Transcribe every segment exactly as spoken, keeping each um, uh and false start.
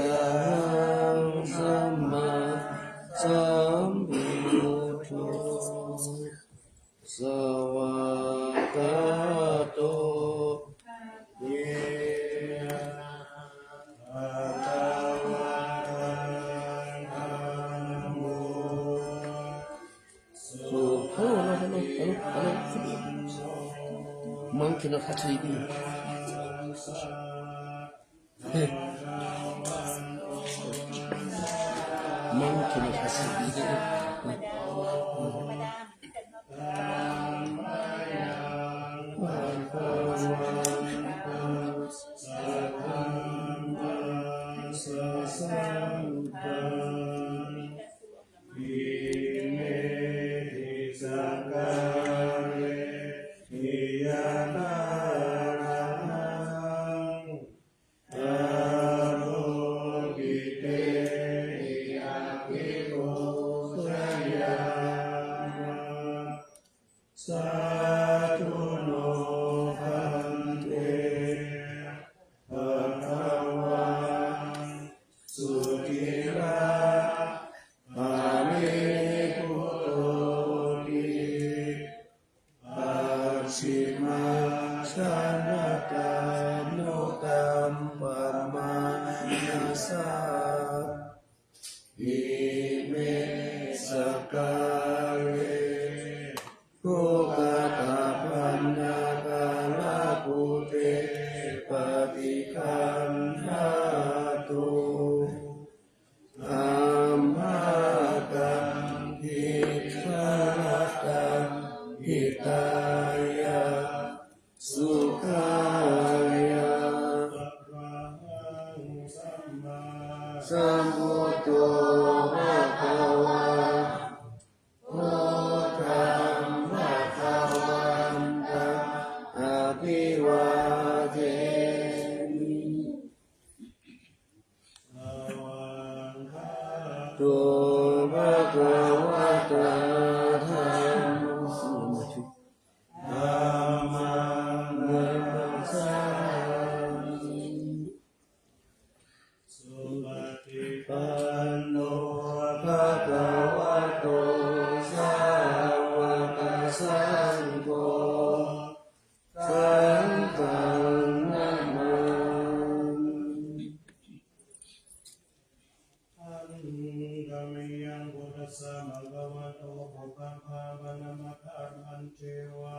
Arahaṃ sammāsambuddho svākkhāto bhagavatā dhammo. Hello, hello, hello, hello, hello. Monkey not happy. Monkey not happy. Imehi sakkārehi yathārahaṃ āropitehi abhipūjayāma. Sādhu no bhante bhagavā suciraparinibbutopi pacchimājanatānukampamānasā ime sakkāre duggatapaṇṇākārabhūte paṭiggaṇhātu amhākaṃ dīgharattaṃ hitāya sukhāya. Arahaṃ sammāsambuddho bhagavā, buddhaṃ bhagavantaṃ abhivādemi. Svākkhāto bhagavatā dhammo, dhammaṃ namassāmi. Supaṭipanno bhagavato sāvakasaṅgho, saṅghaṃ namāmi. Handa mayaṃ buddhassa bhagavato pubbabhāganamakārañceva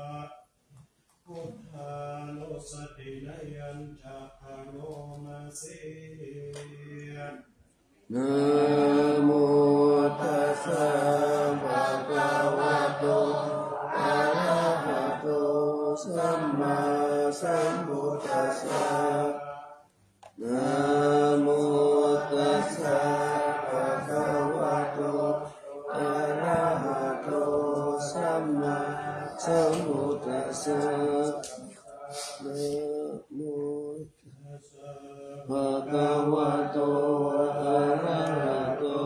buddhānussatinayañca karoma se. Namo tassa bhagavato arahato sammāsambuddhassa. Namo tassa bhagavato arahato sammāsambuddhassa. Namo tassa bhagavato arahato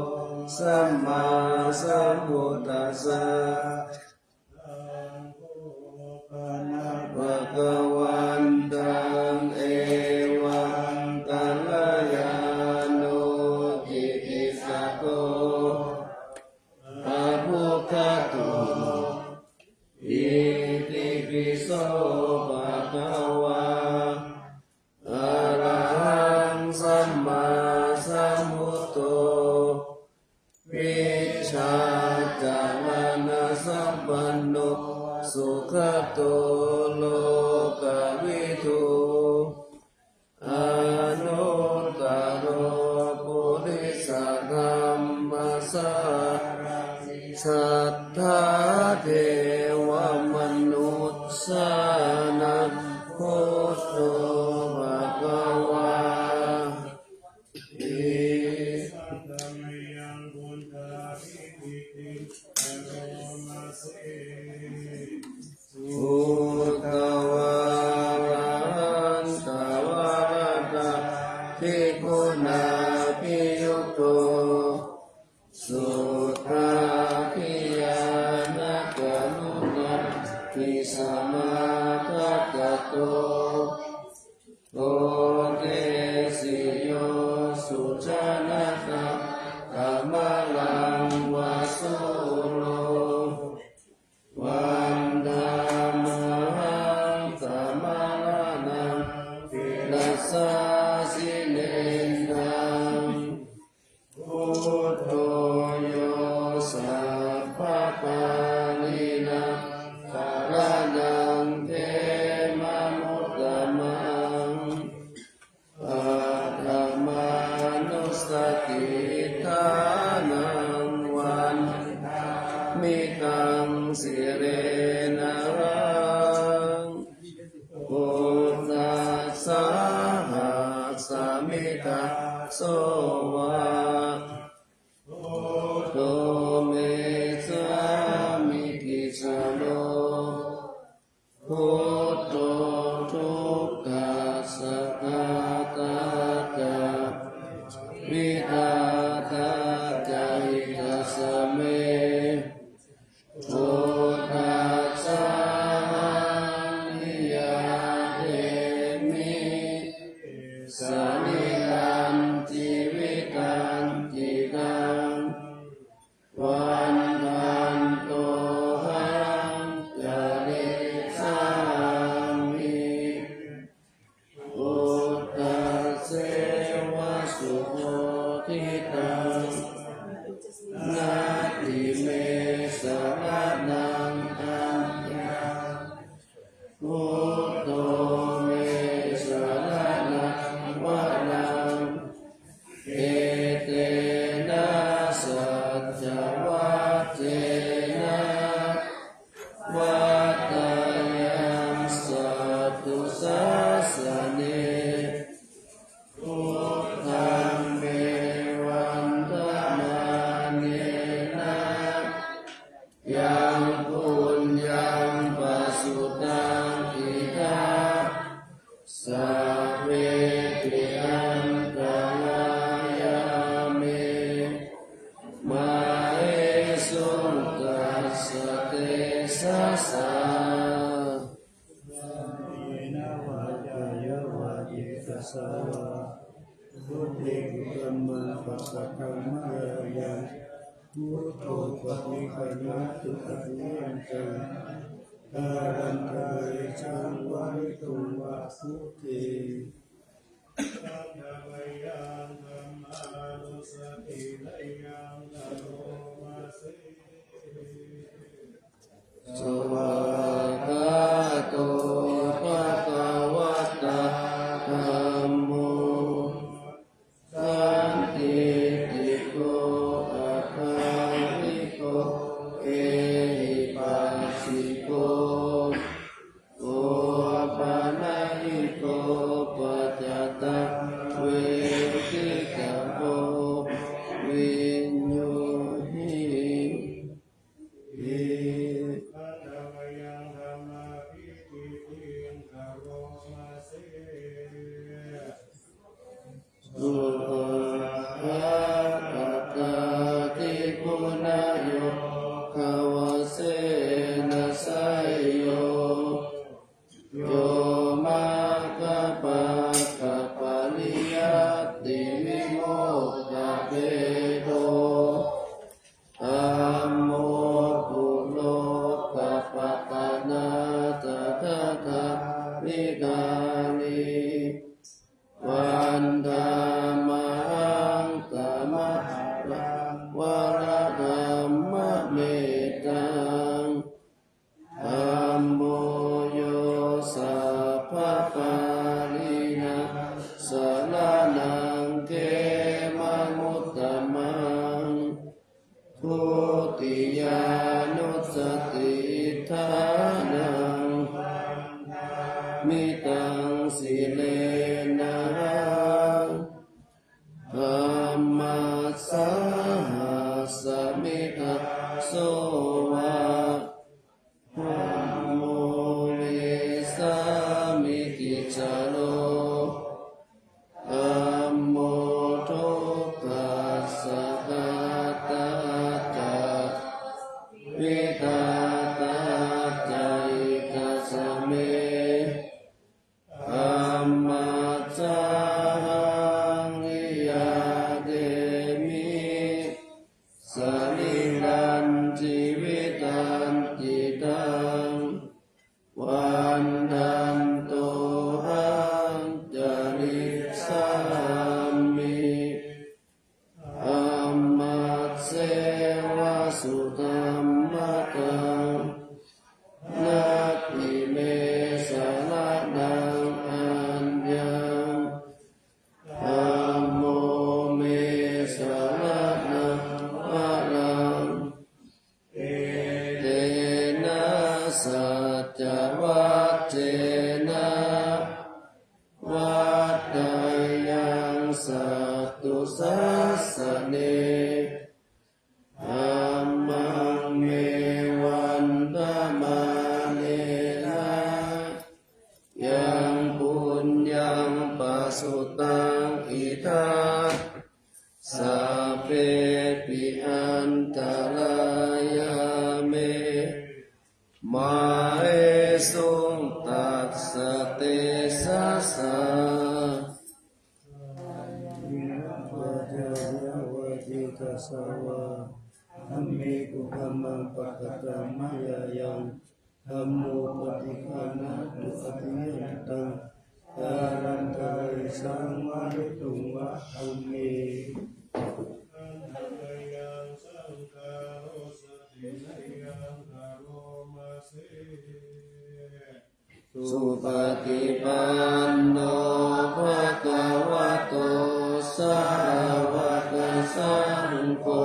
sammāsambuddhassa. Bhagavantaṃ evaṃ kalyāṇo kittisaddo abbhuggato. Itipi so bhagavā arahaṃ sammāsambuddho vijjācaraṇasampanno sugato lokavidū anuttaro purisadammasārathi satthā devamanussānaṃ Sāna buddho bhagavāti. Satameyaṃ buddhābhigītiṃ karoma se. Sutvā arahantā varatā ādi guṇābhiyutto, suddhābhiñāṇakaruṇābhi samāgatatto, bodhesi yo sujanakā kamalaṃ va sūro, vandāmahaṃ tamaraṇaṃ sirasā jinendaṃ. Buddho yo sabbapāṇīnaṃ saraṇaṃ khemamuttamaṃ, paṭhamānussatiṭṭhānaṃ vandāmi taṃ sirenahaṃ. Buddhassāhasmi dāso va, buddho me sāmikissaro, buddho dukkhassa ghātā ca, vidhātā ca hitassa me. Buddhassāhaṃ niyyādemi sarīrañjīvitañcidaṃ, vandantohaṃ carissāmi buddhasseva subodhitaṃ. Natthi me saraṇaṃ aññaṃ, buddho me saraṇaṃ varaṃ, etena saccavajjena vaḍḍheyyaṃ satthu sāsane. Buddhaṃ me vandamānena yaṃ puññaṃ pasutaṃ idha, sabbepi antarāyā me māhesuṃ tassa tejasā. Kāyena vācāya va cetasā vā, buddhe kukammaṃ pakataṃ mayā yaṃ, buddho paṭiggaṇhatu accayantaṃ, kālantare saṃvarituṃ va buddhe. Svākkhāto bhagavatā dhammo, sandiṭṭhiko akāliko ehipassiko, opanayiko paccattaṃ veditabbo viññūhīti. Svākkhātatādiguṇayogavasena seyyo, yo maggapākapariyattivimokkhabhedo, dhammo kulokapatanā tathagāmiṃ gāmi, vandāmahaṃ tamaraṃ varadhammametaṃ. Dhammo yo sabbapāṇīnaṃ saraṇaṃ khemamuttamaṃ, dutiyānussatiṭṭhānaṃ mitaṃ sīlena. Dhammassāhasmi dāso va. Dhammo me sāmikissaro. Dhammo dukkhassa ghātā ca vidhātā ca hidhassa me. Dhammassāhaṃ niyyādemi sarīrañjīvitañcidaṃ. Vandantohañcariccāmi dhammasseva sudhammataṃ. Natthi me saraṇaṃ aññaṃ, dhammo me saraṇaṃ varaṃ. Etena saccavajjena vaḍḍheyyaṃ satthu sāsane. Dhammaṃ me vandamānena yaṃ puññaṃ pasutaṃ idha, sabbepi antarāyā me māhesuṃ tassa tejasā. Kāyena vācāya va cetasā vā, dhamme kukammaṃ pakataṃ mayā yaṃ, dhammo paṭiggaṇhatu accayantaṃ, kālantare saṃvarituṃ va dhamme. Nayaṃ saṅkhāro satiyaṃ karoma se. Supaṭipanno bhagavato sāvakasaṅgho,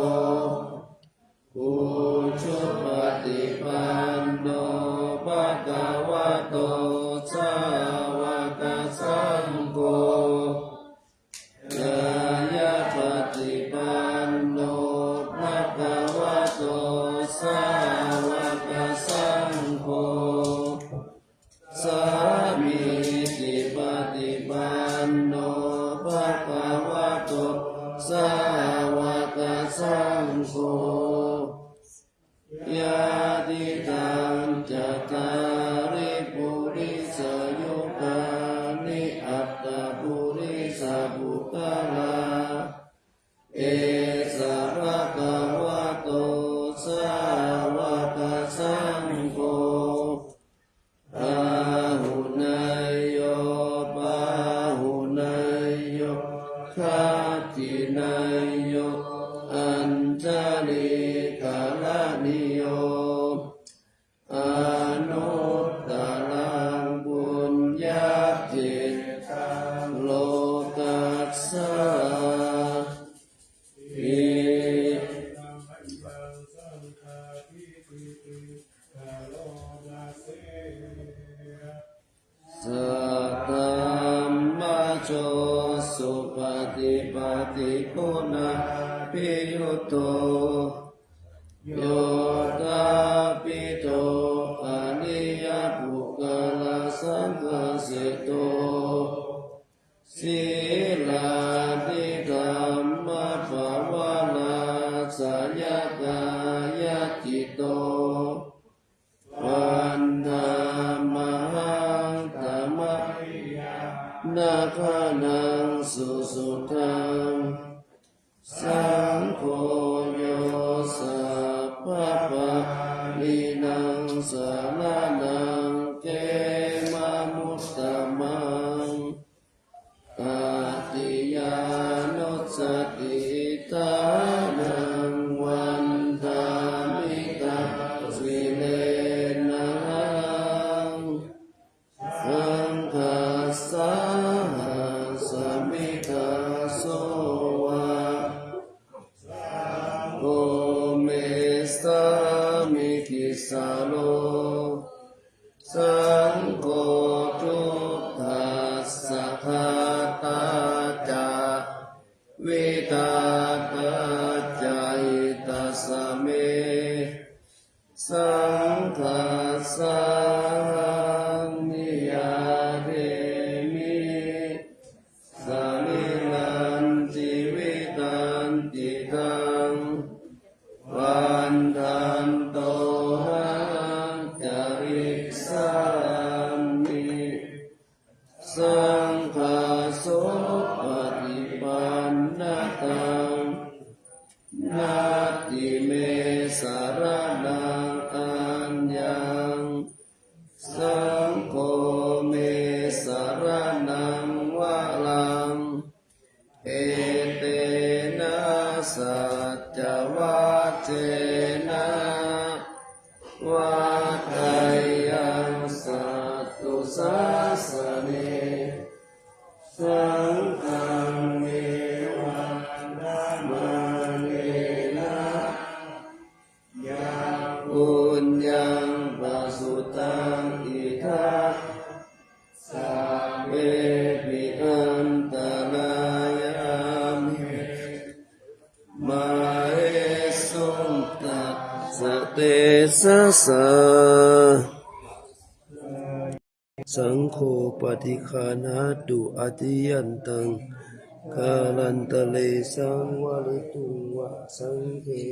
ujupaṭipanno bhagavato sāvakasaṅgho, ñāyapaṭipanno bhagavato sāvakasaṅgho, sāmīcipaṭipanno bhagavato sāvakasaṅgho, yadidaṃ cattāri purisayugāni aṭṭha purisapuggalā, esa bhagavato sāvakasaṅgho, āhuneyyo pāhuneyyo dakkhiṇeyyo añjalikaraṇīyo, anuttaraṃ puññakkhettaṃ lokassāti. Sadhammajo supaṭipattiguṇābhiyutto, yoṭṭhabbidho ariyapuggalasaṅghaseṭṭho, sīlādidhammapaṇṇānāsayakāyacitto, vandāmahaṃ taṃ mahiyanāgaṃ susuddhaṃ. Saṅgho yo sabbapāṇīnaṃ saraṇaṃ khemamuttamaṃ, tatiyānussatiṭṭhānaṃ vandāmi taṃ sirenahaṃ. Saṅghassāhasmi dāso va, saṅgho me sāmikissaro, saṅgho du sassa. Saṅgho paṭiggaṇhatu accayantaṃ, kālantare saṃvarituṃ va saṅghe.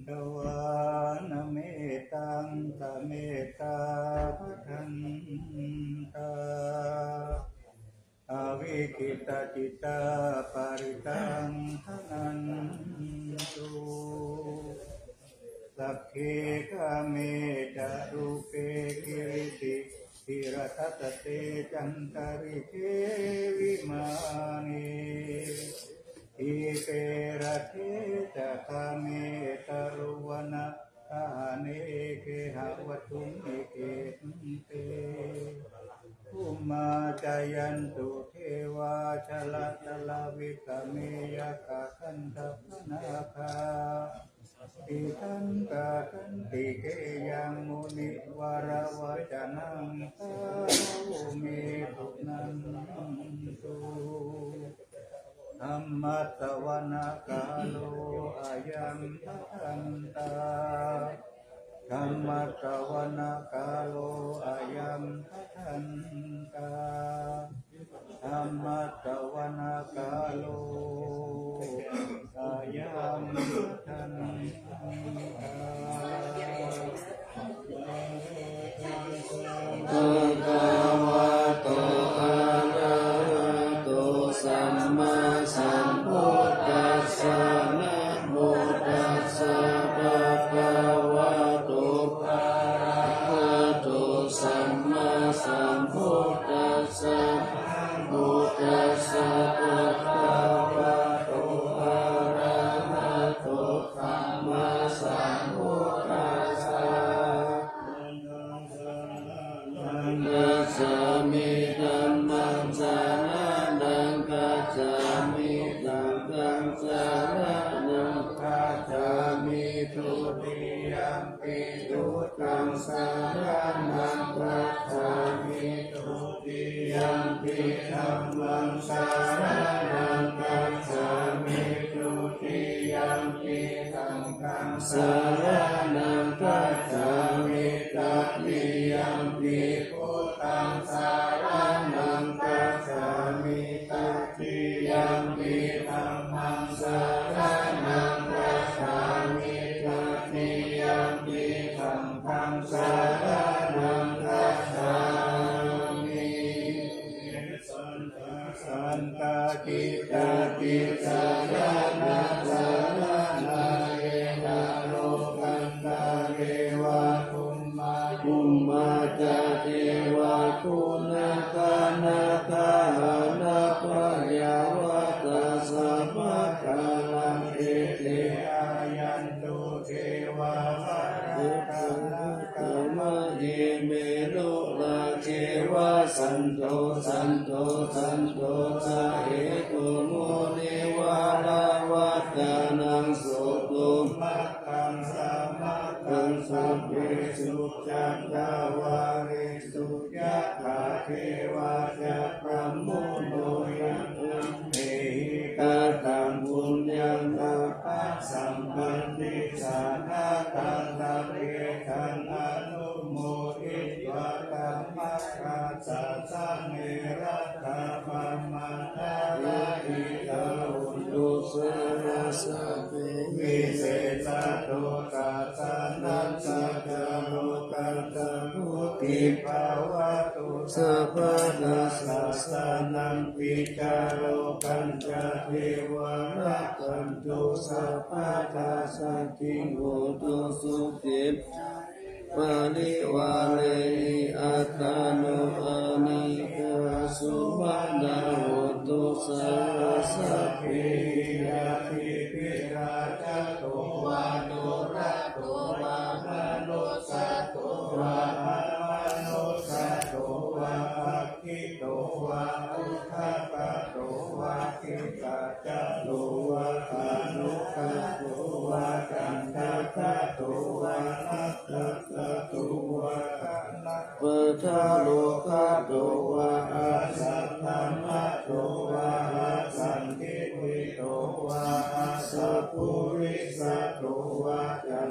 Pharitvāna mettaṃ samettā bhadantā, avikkhittacittā parittaṃ bhaṇantu. Sagge kāme ca rūpe girisikharataṭe cantalikkhe vimāne, dīpe raṭṭhe ca gāme taruvanagahane gehavatthumhi khette, bhummā cāyantu devā jalathalavisame yakkhagandhabbanāgā, tiṭṭhantā santike yaṃ munivaravacanaṃ sādhavo me suṇantu. Dhammassavanakālo ayambhadantā. Dhammassavanakālo ayambhadantā. Dhammassavanakālo ayambhadantā. Bhagavato arahato sammāsambuddhassa. Namo tassa bhagavato arahato sammāsambuddhassa. Namo tassa bhagavato arahato sammāsambuddhassa. Buddhaṃ saraṇaṃ gacchāmi. Dhammaṃ saraṇaṃ gacchāmi. Saṅghaṃ saraṇaṃ gacchāmi. Dutiyampi buddhaṃ saraṇaṃ gacchāmi. Dutiyampi dhammaṃ saraṇaṃ gacchāmi. Dutiyampi saṅghaṃ saraṇaṃ gacchāmi. Tatiyampi buddhaṃ saraṇaṃ gacchāmi. Tatiyampi dhammaṃ saraṇaṃ gacchāmi. Tatiyampi saṅghaṃ saraṇaṃ gacchāmi. Santacittā tīṭha caraṇā saraṇā, yena lokantare va bhummā, bhummā ca devaguṇāgā, nāgā anāpyavātā, sabbaṭṭhānaṃ ete āyantu devā, mahiddhā nāgarāja mahesuro, ceva santo santo santo ca, cātummho nivāravaccanaṃ, sotumaggaṃ samaggaṃ, sabbesu cakkavāḷesu, yathā deva ca brahmuno, yaṃ amhehi kataṃ puññaṃ, sabbasampattisiddhiyā, taṃ sabbe taṃ anumoditvā, dhammakāyasāsane ratā, brahmamātā iti ca hontu, saha sabbe, visesato sāsanassa ca, lokassa buddha bhavatu sabbadā. Sāsanampi ca lokañca devā rakkhantu sabbadā. Saddhiṃ hotu sukhī parivārehi attānu anīghā sumanā hontu saha sabbehi. Ñātibhi rājato vā dūrato vā manussato vā amanussato vā pakkhi to vā udakato vā khistacaro vā anukato vā candagato vā nakkhattato vā janapadarogato vā asaddhammato vā asandiṭṭhito vā asappurisato vā can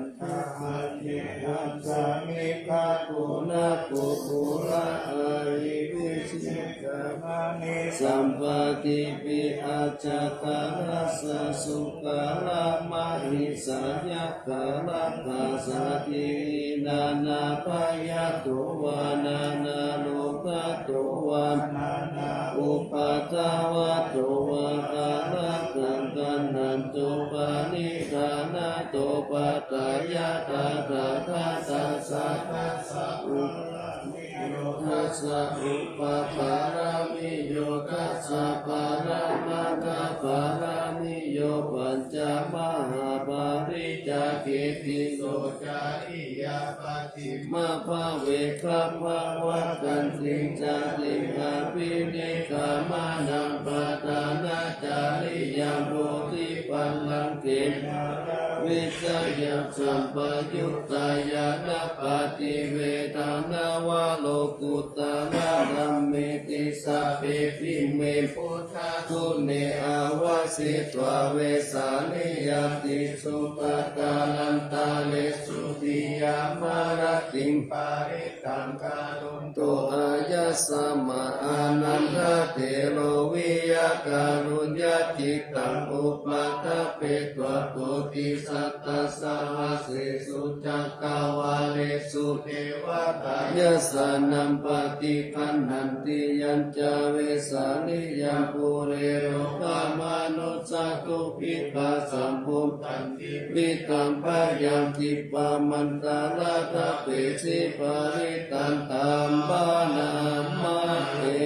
Sampādimihacchakarassasukhalamāhisayakkharakkhasādīhi nānābhayato vā nānārogato vā nānāupaddavato vā ārakkhaṃ gaṇhantu paṇidhānato. Pattaya tathāgatassa dasa pāramiyo dasa upapāramiyo dasa paramatthapāramiyo pañca mahāpariccāge tisso cariyā pacchimabbhave gabbhāvakkantiṃ jātiṃ abhinikkhamanaṃ padhānacariyaṃ bodhipallaṅke māravijayaṃ sampayuttā ñāṇappaṭivedhaṃ nava lokuttaradhammeti sabbepime buddhaguṇe āvajjitvā vesāliyā tīsu pākārantaresu tiyāmarattiṃ parittaṃ karonto āyasmā ānandatthero viya kāruññacittaṃ upaṭṭhapetvā koṭisatasahassesu cakkavāḷesu devatā yassāṇaṃ paṭiggaṇhanti. Yañca vesāliyaṃ pure rogāmanussadubbhikkhasambhūtanti viṭṭhaṃ bhayaṃ khippamantaradhāpesi parittaṃ taṃ bhaṇāma he.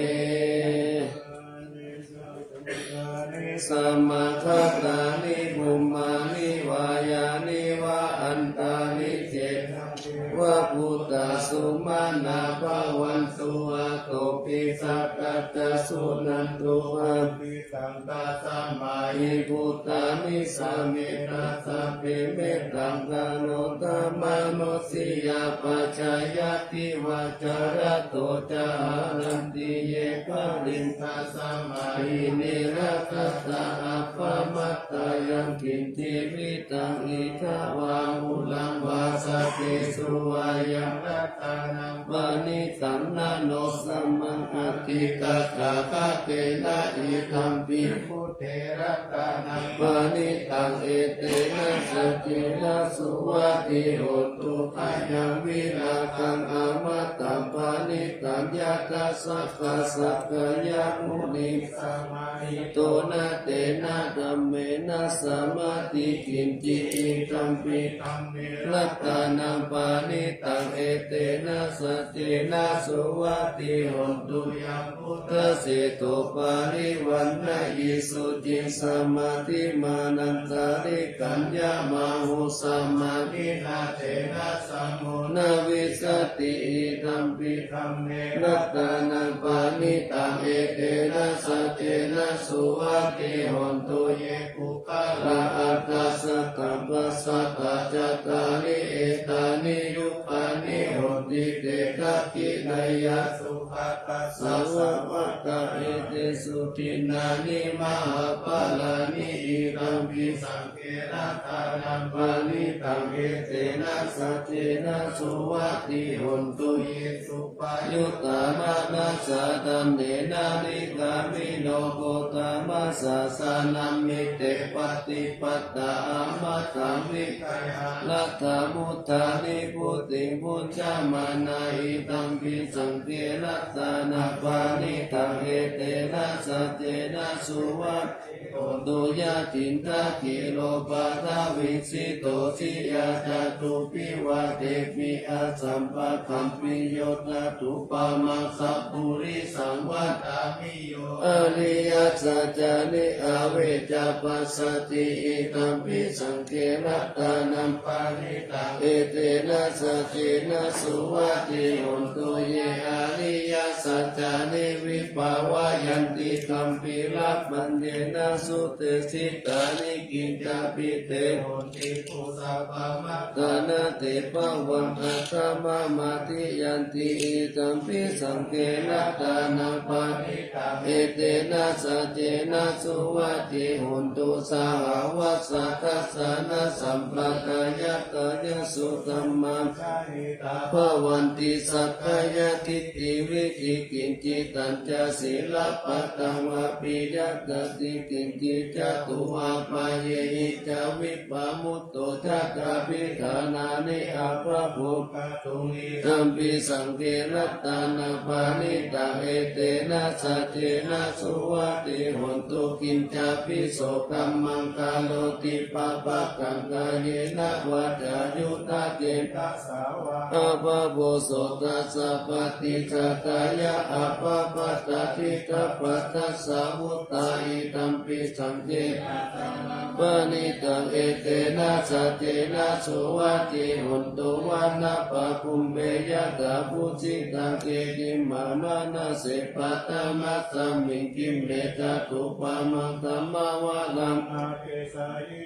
Samāgatāni bhummāni vā yāni va antalikkhe na ca devā bhūtā sumanā bhavantu athopi sakkacca suṇantu bhāsitaṃ. Tasmā hi bhūtā nisāmetha sabbe mettaṃ karotha mānusiyā pajāya divā ca ratto ca haranti ye baliṃ. Tasmā hi ne rakkhatha appamattā yaṃ kiñci vittaṃ idha vā huraṃ vā saggesu vā yaṃ ratanaṃ paṇītaṃ na no samaṃ atthi tathāgatena idampi buddhe ratanaṃ paṇītaṃ etena saccena suvatthi hotu. Khayaṃ virāgaṃ amataṃ paṇītaṃ yadajjhagā sakyamunī samāhito na tena dhammena samatthi kiñci idampi dhamme ratanaṃ paṇītaṃ etena saccena suvatthi hotu. Yaṃ buddhaseṭṭho parivaṇṇayī suciṃ samādhimānantarikaññam āhu samādhinā tena samo na vijjati idampi dhamme ratanaṃ paṇītaṃ etena saccena suvatthi hotu. Ye puggalā aṭṭha sataṃ pasatthā cattāri etāni yugāni honti te dakkhiṇeyyā sugatassa sāvakā etesu dinnāni mahapphalāni idampi saṅghe ratanaṃ paṇītaṃ etena saccena suvatthi hontu. Ye suppayuttā manasā daḷhena nikkāmino gotamasāsanamhi te pattipattā amataṃ vigayha laddhā mudhā nibbutiṃ bhuñjamānā idampi saṅghe ratanaṃ paṇītaṃ etena saccena suvatthi hontu. Yathindakhīlo paṭhaviṃ sito siyā catubbhi vātebhi asampakampiyo tathūpamaṃ sappurisaṃ vadāmi yo ariyasaccāni avecca passati idampi saṅghe ratanaṃ paṇītaṃ etena saccena suvatthi hontu. Ye ariyasaccāni vibhāvayanti gambhīrapaññena sudesitāni kiñcāpi te honti bhusappamattā na te bhavaṃ aṭṭhamamādiyanti idampi saṅghe ratanaṃ paṇītaṃ etena saccena suvatthi hontu. Sahāvassa dassanasampadāya kāyassu dhammā bhavanti sakkāyadiṭṭhi vicikicchitañca sīlabbataṃ apiyācati kiñci catūhapāyehi ca vippamutto cattāpi dānāni abhabbo idampi saṅghe ratanaṃ paṇītaṃ etena saccena suvatthi hontu. Kiñcāpi so kammaṃ karoti pāpakaṃ kāyena vācāyuda ce abhabbo so tassa paṭicchadāya abhabbatā diṭṭhapadassa vuttā idampi saṅghe paṇītaṃ etena saccena suvatthi hontu. Vanappagumbe yathā phussitagge khīṇamānase paṭhamasmiṃ khīṇe tathūpamaṃ dhammavaraṃ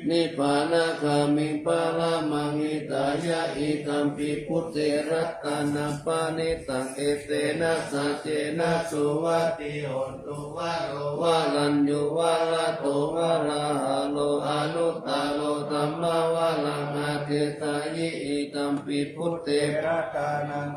nibbānagāmiṃ paramaṃ hitāya idampi buddhe ratanaṃ paṇītaṃ etena saccena suvatthi hontu. Varo varaññū varato varāharo anuttaro dhammavaraṃ adesāyi idampi buddhe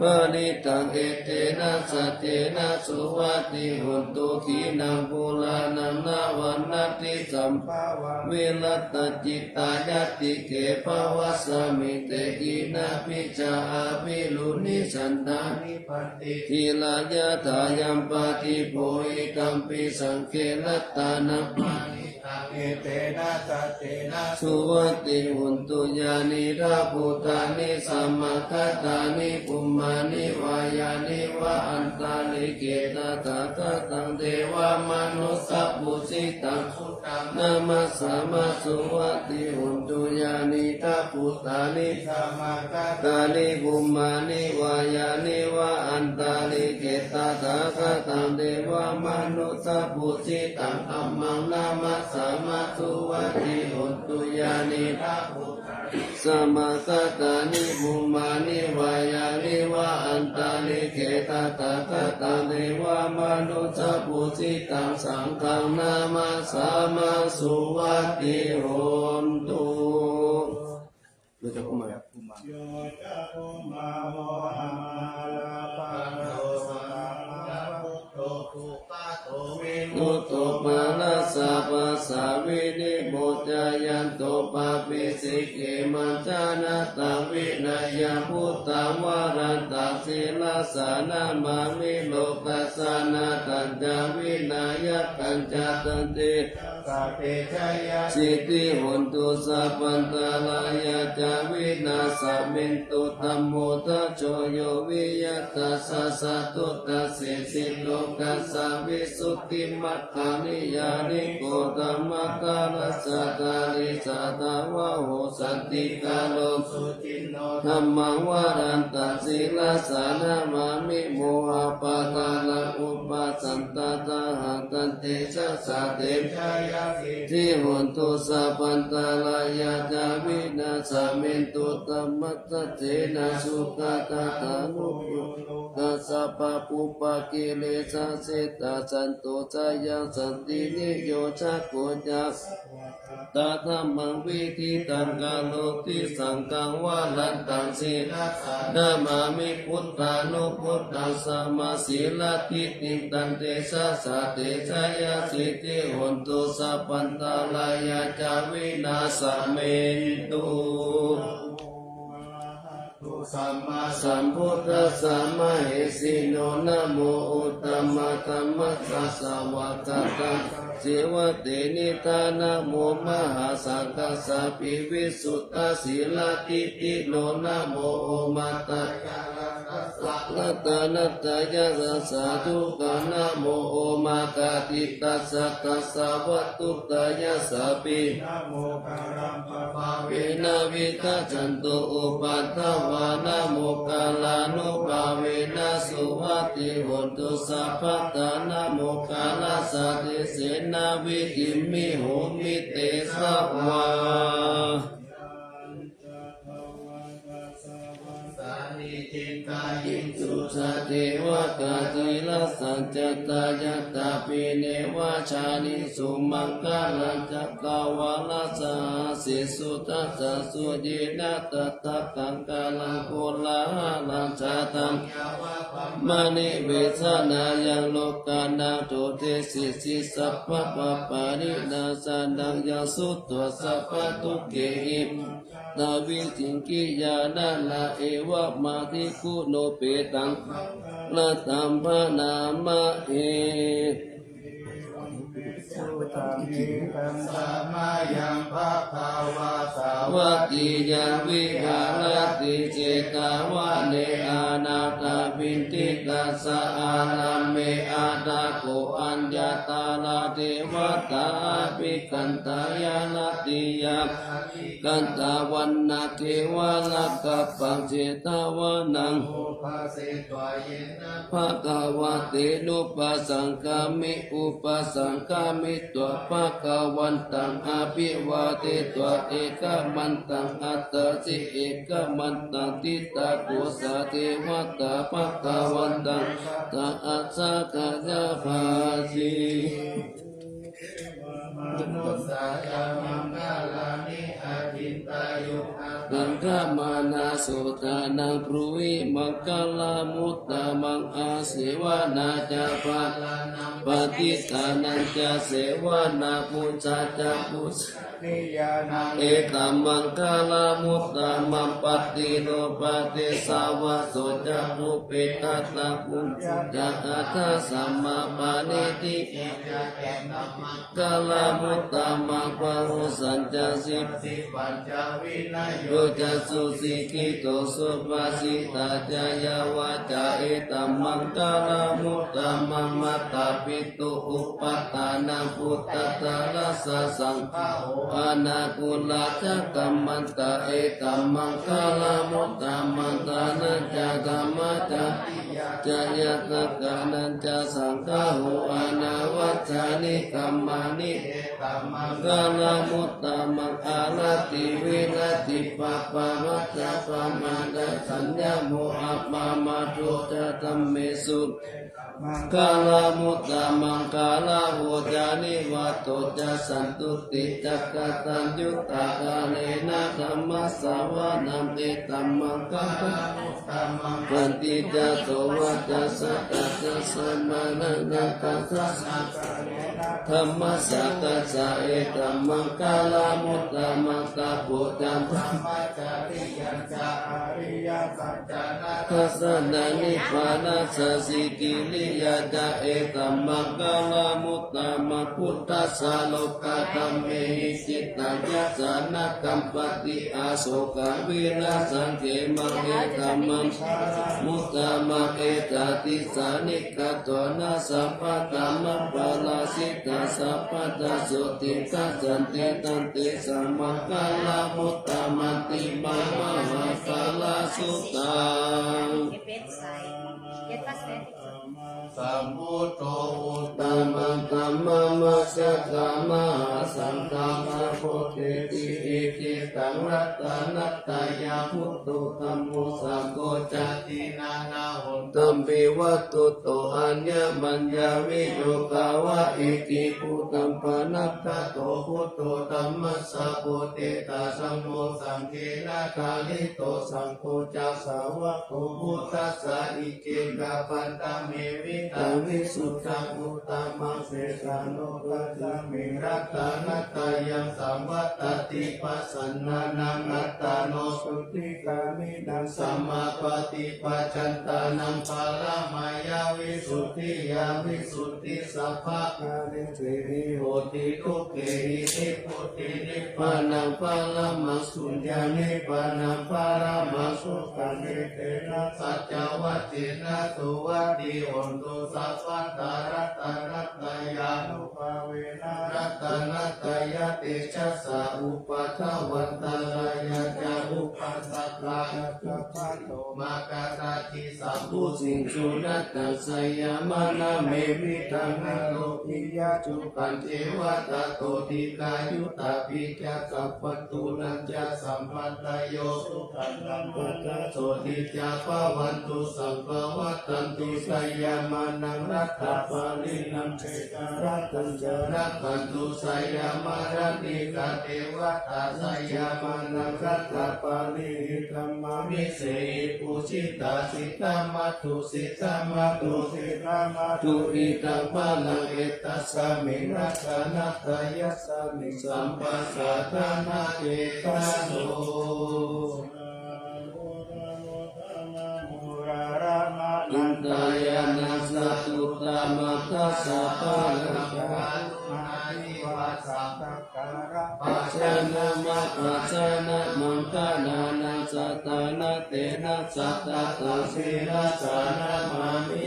paṇītaṃ etena saccena suvatthi hontu. Khīṇaṃ purāṇaṃ navaṃ natthi sambhavaṃ virattacittāyatike bhavasmiṃ te khīṇabījā aviruḷhichandā nibbanti dhīrā yathāyampadīpo idampi saṅghe ratanaṃ paṇītaṃ etena saccena suvatthi hontu. Yānīdha bhūtāni samāgatāni bhummāni vā yāni va antalikkhe tathāgataṃ devamanussapūjitaṃ buddhaṃ namassāma suvatthi hontu. Yānīdha bhūtāni samāgatāni bhummāni vā yāni va antalikkhe tathāgataṃ devamanussapūjitaṃ dhammaṃ namassāma suvatthi hontu. Yānīdha bhūtāni samāgatāni bhummāni vā yāni va antalikkhe tathāgataṃ devamanussapūjitaṃ saṅghaṃ namassāma suvatthi hontu. Yo ca bhummā. Yo ca bhummā mohamalāpakaṇṭho sabbabhūto bhūpato vimutto mārassa pāsā vinimocayanto pāpesi khemaṃ janataṃ vinayaṃ buddhaṃ varantaṃ sirasā namāmi lokassa nāthañca vināyakañca tantejasā te jayasiddhi hotu sabbantarāyā ca vināsamentu. Dhammo dhajo yo viya tassa satthu dassesi lokassa visuddhimaggaṃ niyyāniko dhammadharassa dhārī sātāvaho santikaro suciṇṇo dhammaṃ varantaṃ sirasā namāmi mohappadālaṃ uppasantadāhaṃ tantejasā te jayasiddhi hotu sabbantarāyā ca vināsamentu. Dhammaddajjena sugatāgamo yo lokassa pāpūpakilesajetā santo sayaṃ santiniyojako ca Tattha dhammaṃ viditaṃ karoti saṅghaṃ varantaṃ sirasā namāmi buddhānubuddhaṃ samasīladiṭṭhiṃ tantejasā te jayasiddhi hotu sabbantarāyā ca vināsamentu. Sambuddhassa mahesino namo uttamadhammassa svākkhātasseva tenidha namo mahāsaṅghassāpi visuddhasīladiṭṭhino namo omātyāraddhassa ratanattayassa sādhukaṃ namo omakātītassa tassa vatthuttayassapi namo bāvena vigacchantu upaddavā namokārānubhāvena suvatthi hotu sabbadā namokārassa tejena vidhimhi homi tejavā. Sāmīciṃ kāyiṃsu sadevakā sīlasaññatā ñātāpi neva jānīyum maṅgalañca kavalassa hassessu dasasu yena tattha kaṅkaraṃ kolāhalañca taññā vā brahmanivesanāyaṃ lokanātho desesi sabbapāpavināsanaṃ yaṃ sutvā sabbadukkhehi mucciṃ tavicikkhiyā naro evamādiguṇūpetaṃ maṅgalamuttamaṃ bhaṇāma he. Samayaṃ bhagavā sāvatthiyaṃ viharati jetavane anāthapiṇḍikassa ārāme. Atha kho aññātarā devatā abhikkantā āratiyā bhikkhantā vandāgevarakkhappaṃ jetavanaṃ upasetvā yena bhagavā tenupasaṅkami. Upasaṅkamitvā bhagavantaṃ abhivādetvā ekamantaṃ aṭṭhāsi. Ekamantaṃ ṭhitā kho sā devatā bhagavantaṃ sādhakaṃ āgatāsi. Devamanussā ca maṅgalāni acintayuṃ attamanā sotthānaṃ brūhi maṅgalamuttamaṃ. Asevanā ca bālānaṃ paṇḍitānañca sevanā pūjā ca pūjanīyānaṃ etam maṅgalamuttamaṃ. Paṭirūpadesavāso ca pubbe katapuññā ca attasammāpaṇidhi maṅgalamuttamaṃ. Bāhusaccañca sippañca vinayo ca susikkhito subhāsitā ca yā vācā etam maṅgalamuttamaṃ. Mātāpitu upaṭṭhānaṃ puttadārassa saṅgaho anākulā ca kammantā etam maṅgalamuttamaṃ. Dānañca dhammacariyā ca ñātakānañca saṅgaho anavajjāni kammāni etam maṅgalamuttamaṃ. Āratī viratī pāpā majjapānā ca saññamo appamādo ca dhammesu maṅgalamuttamaṃ. Gāravo ca nivāto ca santuṭṭhī ca kataññutā kālena dhammassavanaṃ etam maṅgalamuttamaṃ. Khantī ca sovacassatā ca samaṇānañca dassanaṃ kālena dhammasākacchā etam maṅgalamuttamaṃ. Tapo ca brahmacariyañca ariyasaccāna dassanaṃ nibbānasacchikiriyā ca etam maṅgalamuttamaṃ. Phuṭṭhassa lokadhammehi cittaṃ yassa na kampati asokaṃ virajaṃ khemaṃ etam maṅgalamuttamaṃ. Etādisāni katvāna sabbatthamaparājitā sabbattha sotthiṃ gacchanti tantesaṃ maṅgalamuttamanti. Mahākārasuttaṃ. Sambuddho uttamadhammamajjhakkā mahāsaṅgho sambodheti icchitaṃ ratanattayambutto dhammo saṅgho ca tiṇṇannahon Saṅghampi vatthuto aññamaññaviyogā vā, ekibhūtaṃ panāgato buddho, dhammassa bodhisattā dhammo, saṅghena pālito saṅgho ca, sāvako buddhassa iccekavantā, me vitaṃ visuddhaṃ uttamaṃ, sesālokassa me ratanattayaṃ, saṃvattati pasannānaṃ attano, sotthi gāmino sammāpaṭipāccantānaṃ, paramāya visuddhiyā visuddhisabbakārehi, hoti dukkhāhi nibbutiṃ nibbānaṃ paramaṃ suññaṃ nibbānaṃ paramaṃ sukhaṃ. Etena saccavajjena suvatthi hotu sabbadā. Ratanattayānubhāvena ratanattayatejasā, upaddavaṃ ṭhānayaṃ ca upaddavaṃ sabbattha, bhavantu mā katthaci saṃbuddhiṃ. Sunakkhattaṃ sayamānā me vītaṃ ārokiyā, sukhañceva tato dīghāyutā, pītakabbhantūnañca sabbadāyo, sukhaṃ dhammassārathi ca bhavantu sabbā. Vaḍḍhanti sayamānaṃ rattabbalīnaṃ, ekarattañca rakkhantu sayamānā, nīghā devatā sayamānaṃ rattabbalīhi, dhammā vineyi pūjitā, siddhamādu siddhamātu, siddhamādu idaṃ balaṃ. Etasmiṃ ratanattayasmiṃ, sabbasatthānaṃcetāno. Hinayana satthū dhammattha sabbaṃ, pajānāma pajānāmaṃ, ṭhānānaṃ saddhāna, tena saddhattā sirasā namāmi.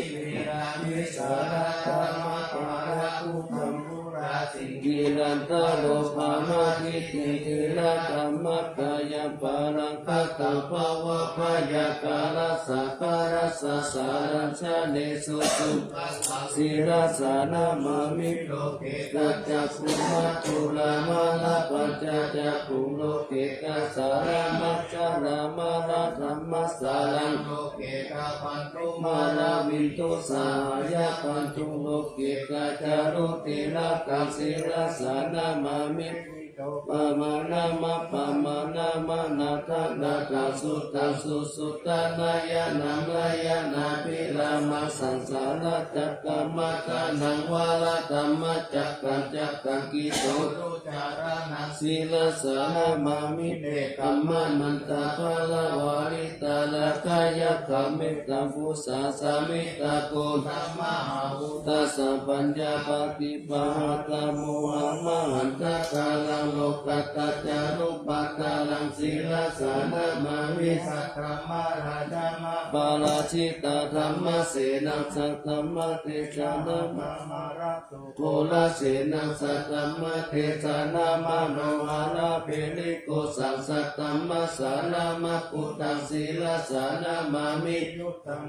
Vijjācaraṇamabhāraṃ, buddhaṃ purāsiṃ, nirantaro pamādiṭṭhiṃ, dhīradhammatayaṃ balaṃ, gatā bhavabhayakālassa, kālassa saraṇaṃ janesu, sirasā namāmi. Loke ca cakkhumā thūlā, mālā pañca cakkhuṃ, loke ca sārā maṅgalā, mālā dhammassāraṃ, loke ca bandhumālā, vidusāhāya bandhuṃ, loke ca guru tilakaṃ, sirasā namāmi. Pamāṇaṃ appamāṇaṃ, anādhaṃ nāthaṃ, suttaṃ susuttaṃ, nayanaṃ nayanābhirāmaṃ, saṃsāracakkammaṭṭhānaṃ, varadhammacakkaṃ, cakkaṃ kisorucaraṇaṃ, sirasā namāmi. Nekkhammamantaparamāritaṃ, rāgayakkhamittā phussā, samiddhagoṇa mahā bhūtā, sapaññā paṭi pahātabbo, amhaṃ handa kālaṃ, lokattacārubhaddhānaṃ, sirasā namāmi. Saddhammaradhaṃ, aparājitasaṅghaṃ, saddhammatejaṃ, aparājitasaṅghaṃ, aparājitasaṅghaṃ, ghorasenaṃ, saddhammatejaṃ, manoharaṃ, abhinandaṃ, saddhammasāraṃ, buddhaṃ, sirasā namāmi.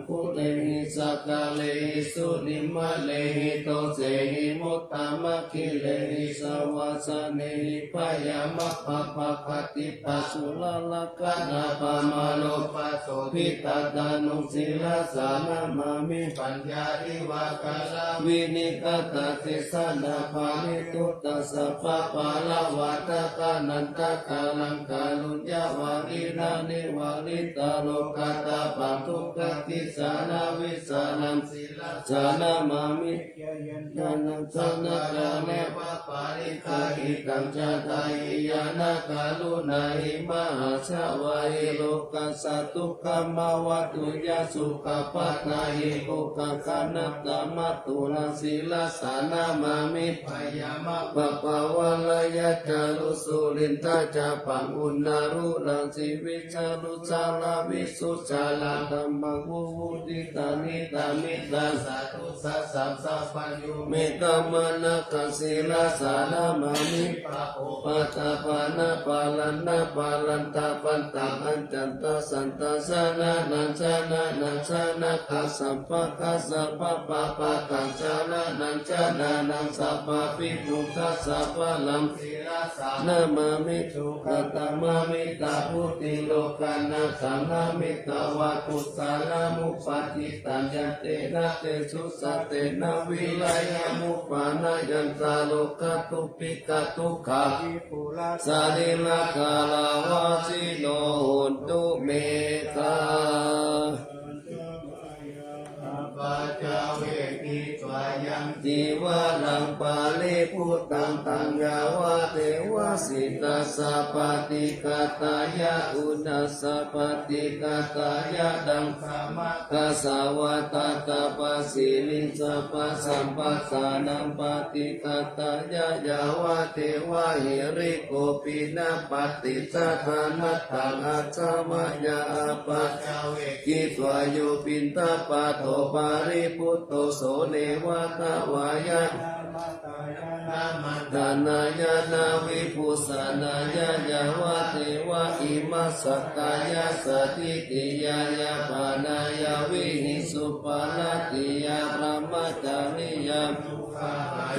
Bhūtehi sakkārehi, surimarehi, taruvanagahane, mettasuttakaviharehi, sabbāsanehi, bhayamappamakaruttha, sūlakaṇhapamāro, pasobhidantanuṃ, sirasā namāmi. Paññāya vāgārā, vinimmittadesanā, parittuttasabbaparāmokkhā, ānandakāraṃ, kāruññavāsinā, nivāraṃ, lokadhammapaṭipakkhiṃ, sāravijjānaṃ, sirasā namāmi. Ñāṇaṃ, dassanaṃ, jhānaṃ, samaṇānaṃ, paṭipakkhiṃ, hitaṃ, ca tahiyaṃ, karuṇāhi, mahāsevāhi, lokassa, dukkhamāva, tuyhaṃ, sukhapaṭipakkhiṃ, ugghaṃ, khandhaṃ, dhammaturaṃ, sirasā namāmi. Bhayamappamakaruttha, sūlintha, ca pāṇinaṃ, uḷārighaṃ, sīviṃ, ca rūsaraṃ, visuddhacārā, dhammaṃ, vivadesaṃ, hitaṃ, mamaṃ, sādhu, sāsanaṃ, sabbañño, me, dhammā, saṅghaṃ, sirasā namāmi. Pubbe, upaṭṭhapanā, parāṇaparānapāntapantaṃ, accayantaṃ, santaṃ, saraṇaṃ, janānaṃ janakasabhakasabhapāpakaṃ janānaṃ janānaṃ sabbavidhuṃ dasapālam sirasā namāmi. Dukkhagamabhisambuddhiṃ lokānaṃ sammamitvā kusalamupāditaṃ yantena tejasā tena vīriyamuppanāyanti rogā dubhikkhā dukkhā sarīragāravasino hontu me sadā. Apaccavekkhitvā yaṃ cīvaraṃ paribhuttaṃ taṃ yāvadeva sītassa paṭighātāya uṇhassa paṭighātāya daṃsamakasavātātapasiriṃ sabbasampassānaṃ paṭighātāya yāvadeva hirikopinapaṭicchādanatthaṃ ajja mayā apaccavekkhitvā yo piṇḍapāto paribhutto so neva davāya na madānāya na vibhūsanāya yāvadeva imassa kāyassa ṭhitiyā yāpanāya vihiṃsuparatiyā brahmacariyam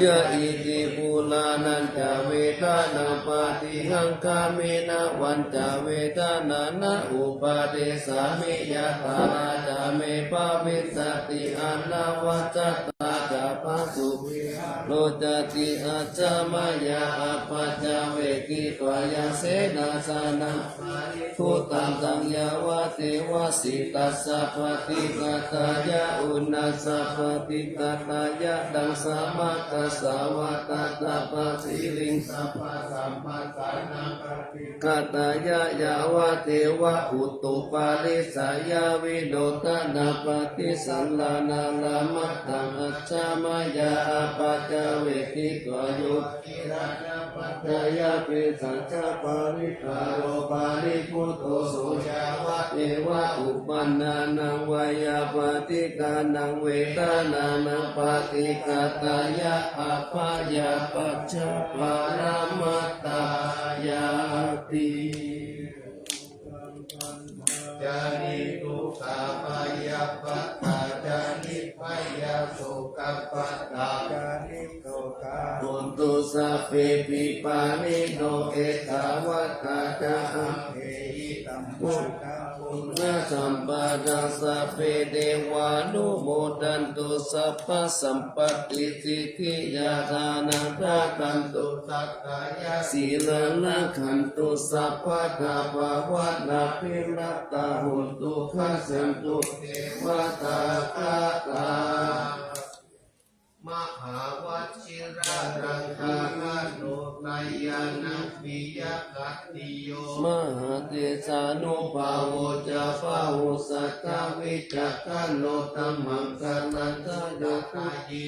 ya iti purāṇañca vedanaṃ paṭihaṅkhāmi navañca vedanā na uppādessāmi yathāladdhaṃ me bhavissati anavajjatā ca phāsuvihāro cāti. Ajja mayā apaccavekkhitvā yaṃ senāsanaṃ paribhuttaṃ taṃ yāvadeva sītassa paṭighātāya uṇhassa paṭighātāya daṃsamakasavātātapasiriṃ sabbasampassānaṃ paṭighātāya yāvadeva utuparissayavinodanapaṭisallānārāmatthaṃ. Ajja mayā apaccavekkhitvā yo gilānapaccayabhesajjaparikkhāro paribhutto so yāvadeva uppannānaṃ veyyābādhikānaṃ vedanānaṃ paṭighātāya abyāpajjhaparamatāyāti. ca niddukkhā bhayappattā ca nibbhayā sokappattā ca nissokā hontu sabbepi pāṇino. Ettāvatā ca amhehi sambhataṃ puññasampadaṃ sabbe devānumodantu sabbasampattisiddhiyā. Dānaṃ dadantu saddhāya sīlaṃ rakkhantu sabbadā bhāvanābhiratā hontu gacchantu devatāgatā. Mahāvajirahatthaganonayaṃnagghiyaghattiyo mahātejānubhāvo ca bahusatthāvicakkhaṇo tammaṅgalañca yathāhi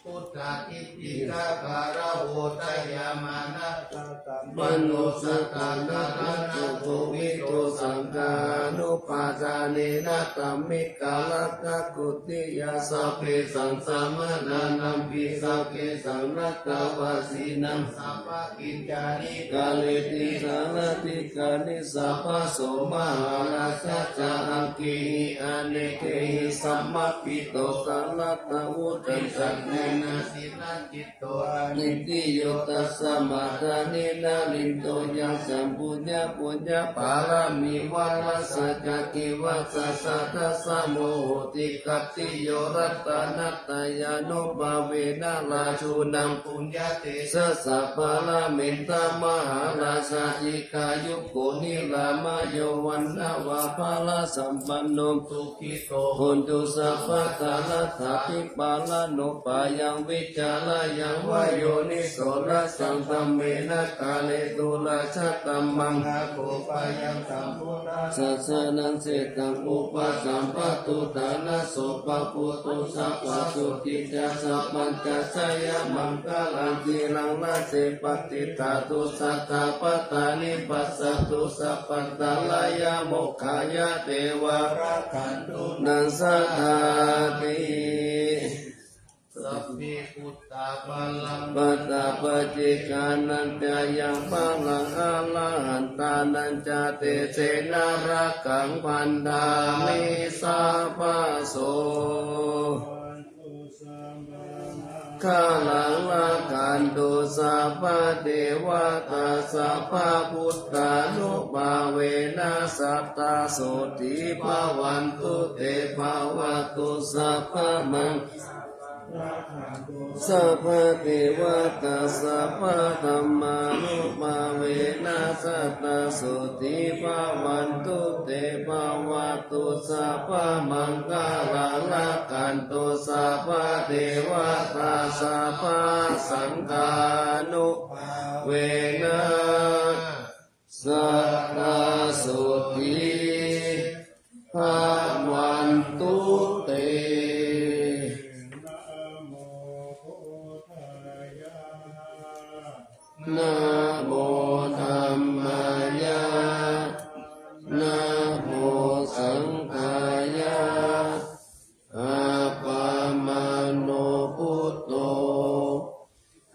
buddhadiṭṭhikā gaḷavo dayamānā saddhammanussatā dhāraṇā covidho saṅghānubhāvānena dhammikā rakkhā khuddiyā. Sabbesaṃ samaṇānaṃ pisācesaṃ naṭṭhavasīnaṃ sabbakicchāni kareti sārathikāni sabbaso mahārājā ca aggehi anekehi samāhito saraṇavutti sattena sīlaji to anindriyo tasmā dāni nalindoyasam puññapuññapāramī varasacca kivasasā dasamo hoti khattiyo ratanattayānubhāvena rājūnaṃ puññatejasā pāramitaṃ mahārājā dīghāyuko nirāmayo vaṇṇavaṇṇasampanno sukhito hontu sabbadā. Laddhābhipālabhūpayāṃ vicarāyaṃva yoniso rājadhammena dhāretu rājadhammaṃ aggopayaṃ sambodhaṃ sāsanaṃ sataṃ upasampadu ṭhānaso pāpūtu sabbasotthi ca sabbañca jayamaṅgalaṃ. Sīlaṃ rakkhe patiṭṭhātu sattāpattāni passatu sabbantarāyā mokkhaṃ yātveva rakkhantu naṃ sadāti. Sādhu me buddhabalaṃ paṭṭhapajjekānañca yaṃ balaṃ arahantānañca tejena rakkhaṃ bandhāmi sabbaso. Maṅgalaṃ rakkhantu sabbadevatā sabbabuddhānubhāvena sadā sotthī bhavantu te. Bhavatu sabbamaṅ sabbadevatā sabbadhammānubhāvena sadā sotthī bhavantu te. Bhavatu sabbamaṅgalaṃ rakkhantu sabbadevatā sabbasaṅghānubhāvena sadā sotthī bhavantu te. Namo dhammāya, namo saṅghāya. Appamāṇo buddho,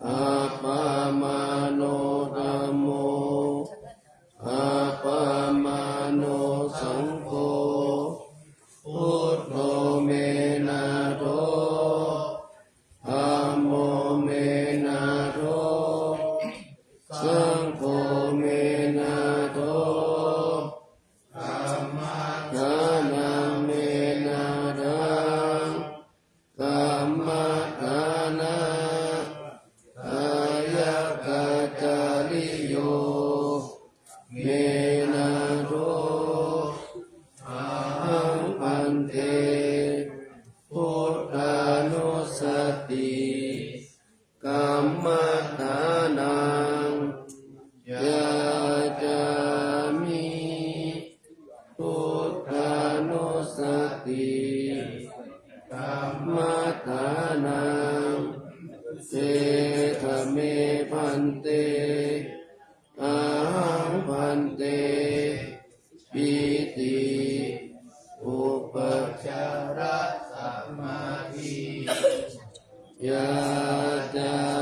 appamāṇo dhammo, appamāṇo saṅgho. Buddho me nātho, dhammo me nātho, saṅgho me nātho. Dhammaddhānaṃ me nāthaṃ, dhammaddhāna dāyakācariyo me nātho. Ahaṃ bhante buddhānussati kammaṭṭhānaṃ yācāmi. Buddhānussati kammaṭṭhānaṃ, sejja me bhante. Ahaṃ bhante pīti upajjhāra samādhi yācāmi.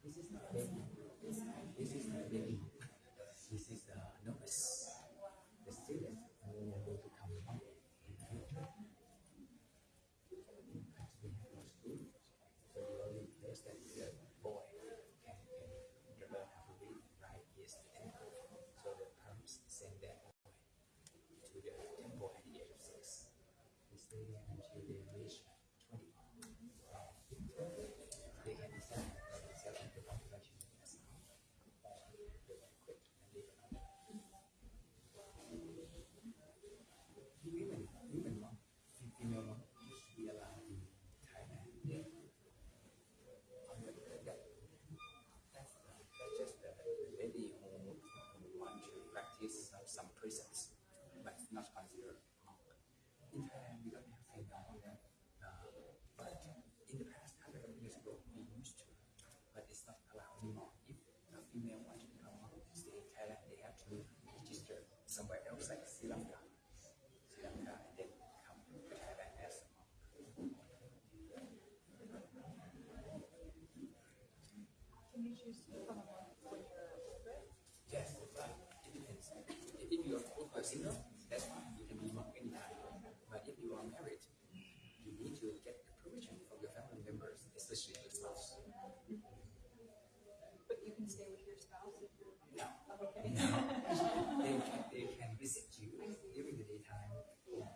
This is not baby. This is not baby. This is a novice. The student who will become monk in the future. Actually, no school. So the only place that the boy can, can learn how to read, write is the temple. So the parents send their boy to the temple at the age of six. They stay there until they reach twenty. They can decide whether they sell the population as a monk or they want to quit and live another. Even, even monk, female monk used to be allowed in Thailand. Yeah. But that, that's, that's just the, the lady who, who want to practice some, some precepts, but not considered monk. In Thailand, we don't have female monk. Uh, but in the past, hundred of years ago, we used to, but it's not allowed anymore. If a female wants to become monk and stay in Thailand, they have to register somewhere else, like Sri Lanka. Sri Lanka, and then come to Thailand as a monk. Can you choose to become a monk when you're older? Yes, but it depends. If you are, if you are single, that's fine. You can be monk anytime. But if you are married, you need to get the permission from your family members, especially your spouse. But you can stay with your spouse if you're... No. Oh, okay. No. They can, they can visit you during the daytime. Yeah.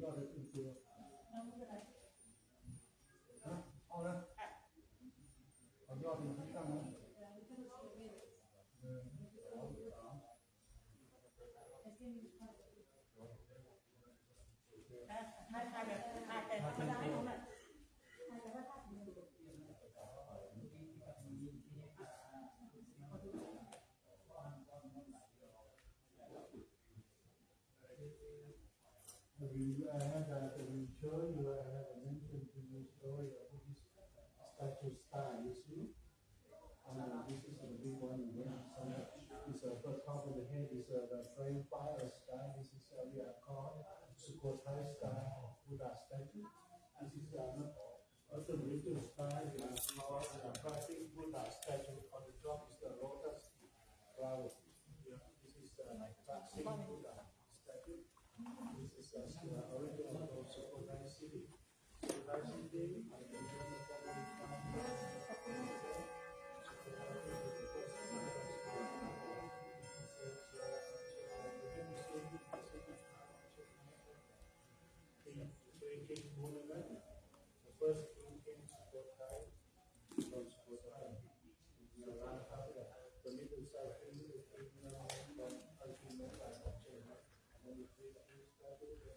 ยอดเลยเป็นตัว ฮะ เอานะ เอายอดมาตั้งนะ หนึ่ง สอง สาม I have, uh, I will show you, I have a mention to you story of Buddhist statue sky, you see? And, uh, this is a big one, you don't see it. It's, uh, the top of the head is, uh, the flying fire sky. This is, uh, we are called Sukhothai sky Buddha statue. This is, uh, not, not the little sky, we are called, uh, classic Buddha statue. On the top is the lotus flower. Yeah, this is, uh, classic Buddha statue. This is, uh, original from Sukhothai city. Sukhothai city, the first king came to Sukhothai from Sukhothai. The middle side king, the king, uh, from Ultima, and then the three kings started to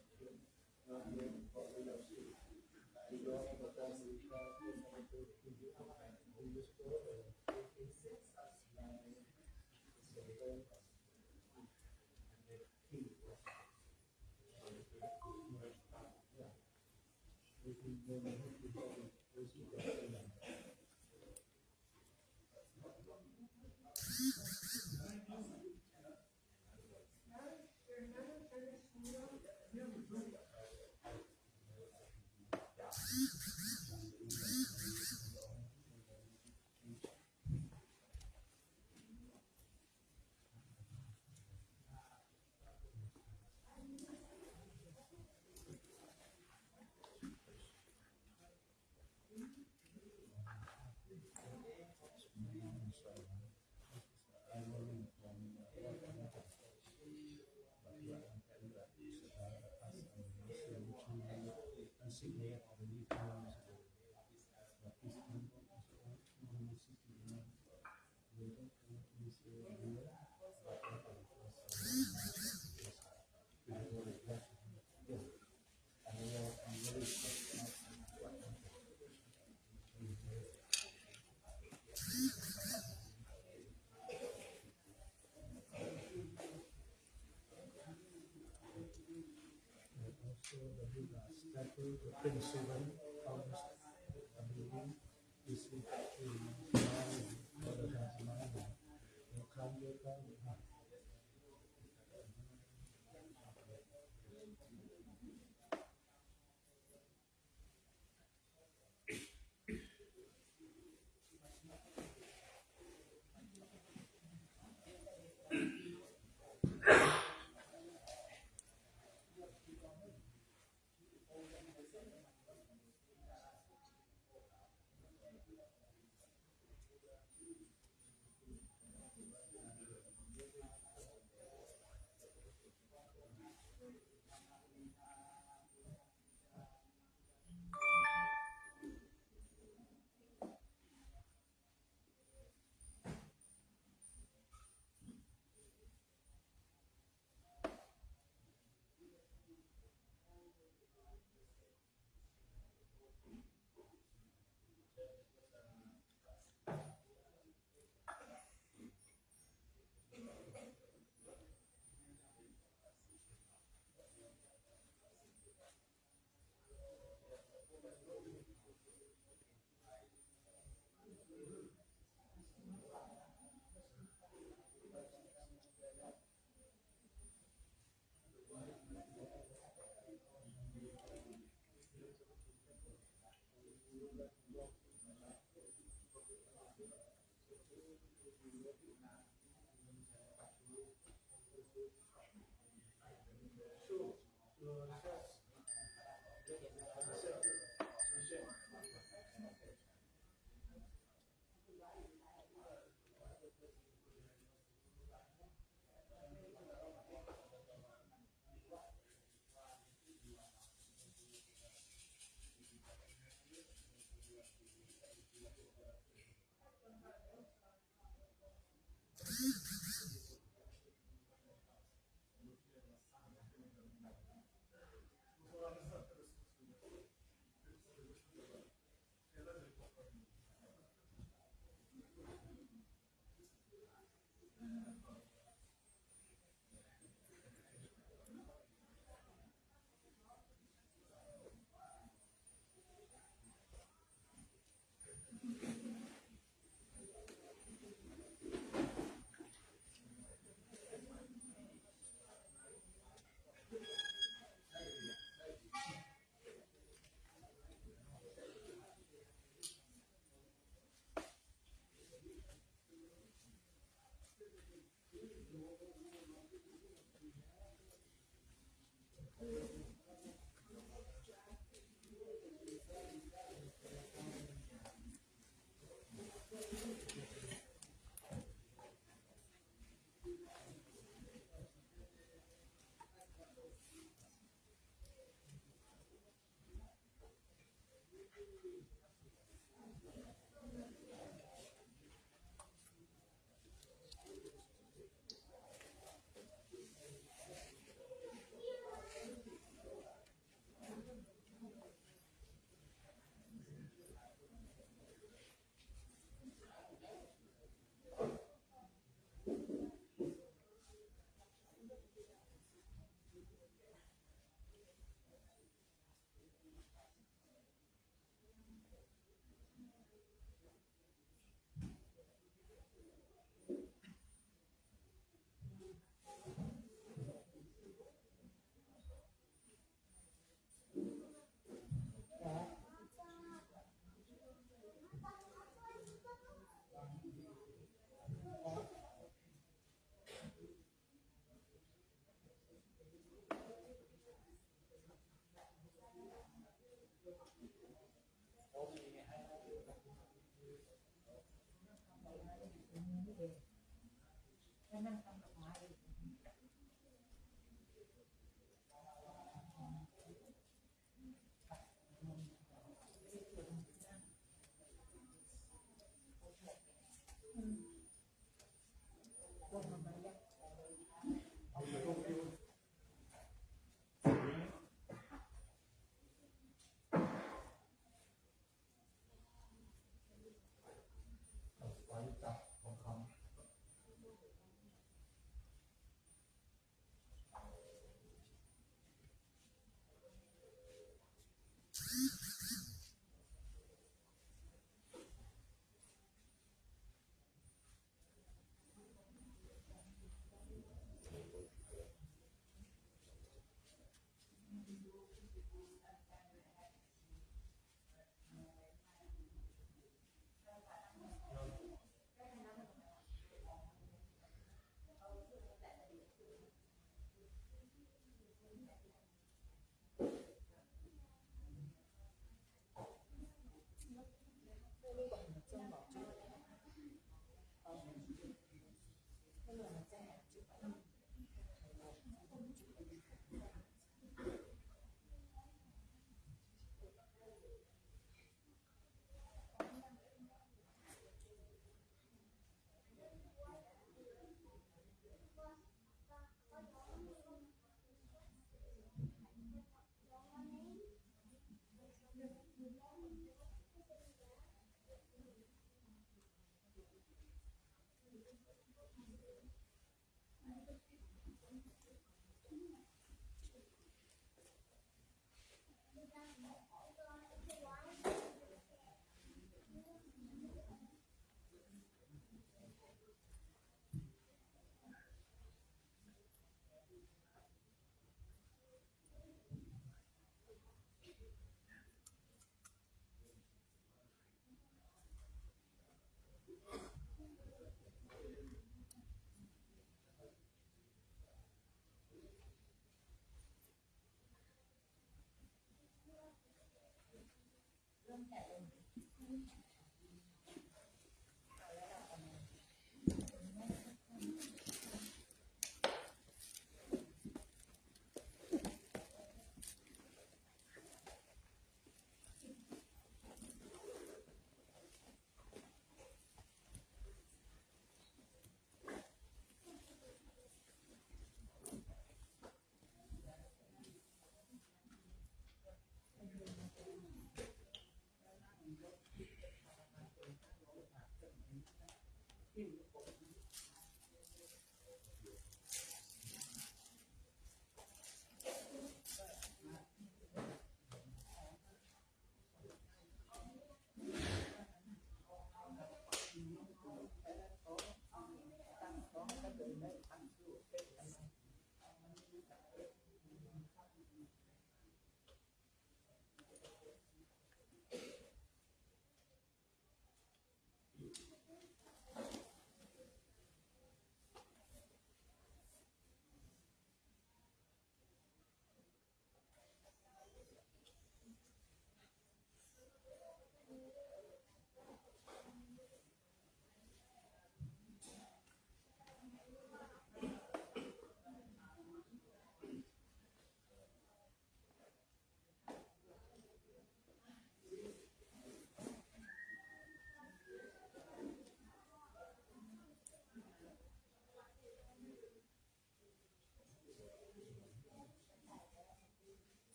And also the Buddha statue, the principal, Taoist, the building, is in Maya, Buddha Maya. You can't get that.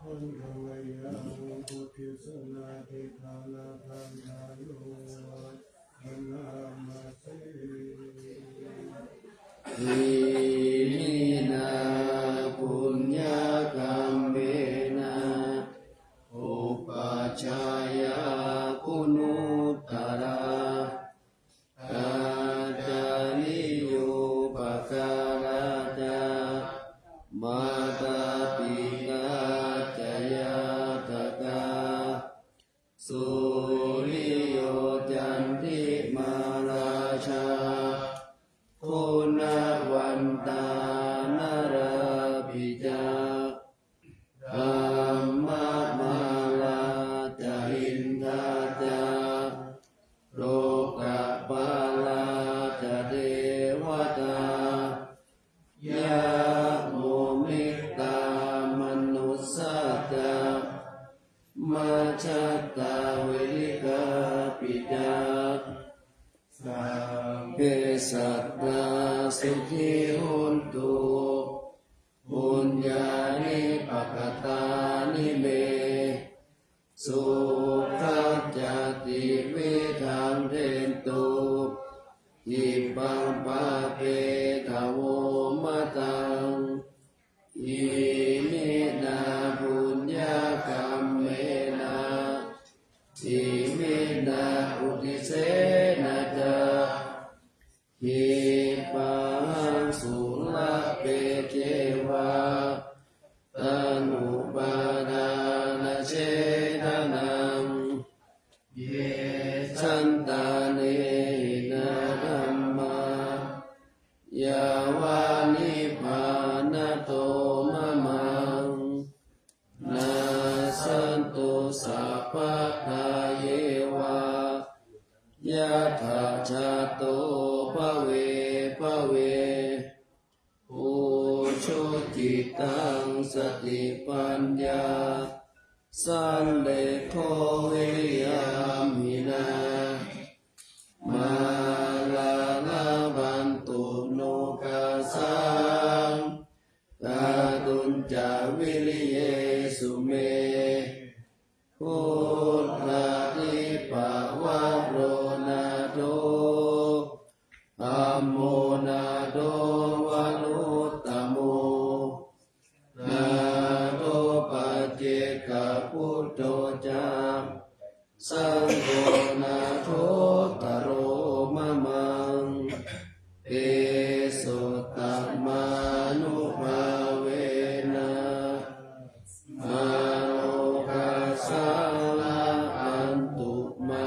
Handa mayaṃ buddhissanāthikārabhaññāyo bhaṇāma se. Iminā puññakammena upajjhāyā guṇuttarā, ācariyūpakārā ca mātā pitā ca ñātakā, suriyo candimā rājā guṇavantā narāpi ca, brahmamārā ca indā ca lokapālā ca devatā, yamo mittā manussā ca majjhattā verikāpi ca, sabbe sattā sukhī hontu, puññāni pakatāni me, sukhā ca tividhaṃ dentu, khippaṃ pāpetha vomataṃ. Iminā puññakammena iminā uddisena ca, khippāhaṃ sulabhe ceva taṇhupādānachedanaṃ, ye santāne hīnā dhammā yāva nibbānato mamaṃ, nassantu sabbadā yeva yattha jāto bhave bhave. Ujucittaṃ satipaññā sallekho viriyamhinā, mārā labhantu nokāsaṃ kātuñca viriyesu me. Buddhādhipavaro nātho, dhammo nātho varuttamo, nātho paccekabuddho ca, saṅgho nāthottaro mamaṃ. Tesottamānubhāvena, mārokāsaṃ labhantu mā.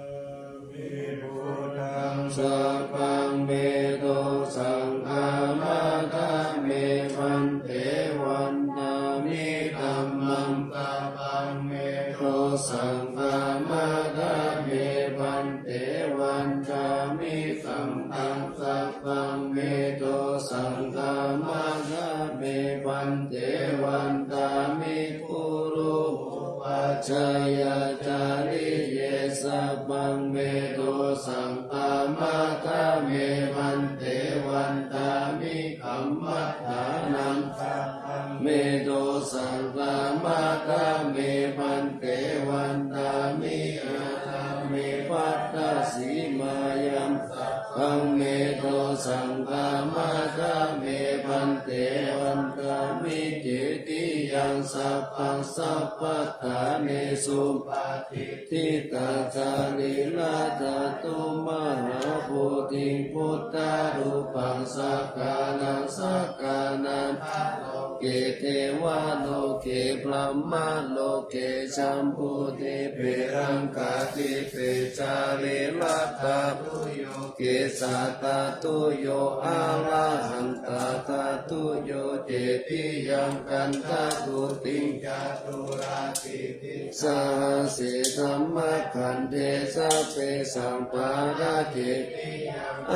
Vandāmi buddhaṃ, sabbaṃ me dosaṃ khamatha me bhante. Vandāmi dhammaṃ, sabbaṃ me dosaṃ khamatha me bhante. Vandāmi saṅghaṃ, sabbaṃ me dosaṃ khamatha me bhante. Vandāmi guru upajjhāyācariye, sabbaṃ me dosaṃ khamatha me bhante. Vandāmi kammaṭṭhānaṃ, sabbaṃ me dosaṃ khamatha me bhante. Vandāmi āyā me bhaddasīmāyaṃ, sabbaṃ me dosaṃ khamatha me bhante. Vandāmi cetiyaṃ, sabbaṃ sabbaṭṭhānesu patiṭṭhitā sārīradhātu mahābodhiṃ buddharūpaṃ sakalaṃ sakalāma loke devaloke brahmaloke jambudīpe laṅkādīpe sārīradhātuyo kesādhātuyo arahantāthātuyo cetiyaṃ gandhaguṭṭhiṃ caturāsītisahassi dhammakkhandhe sabbesaṃ pādace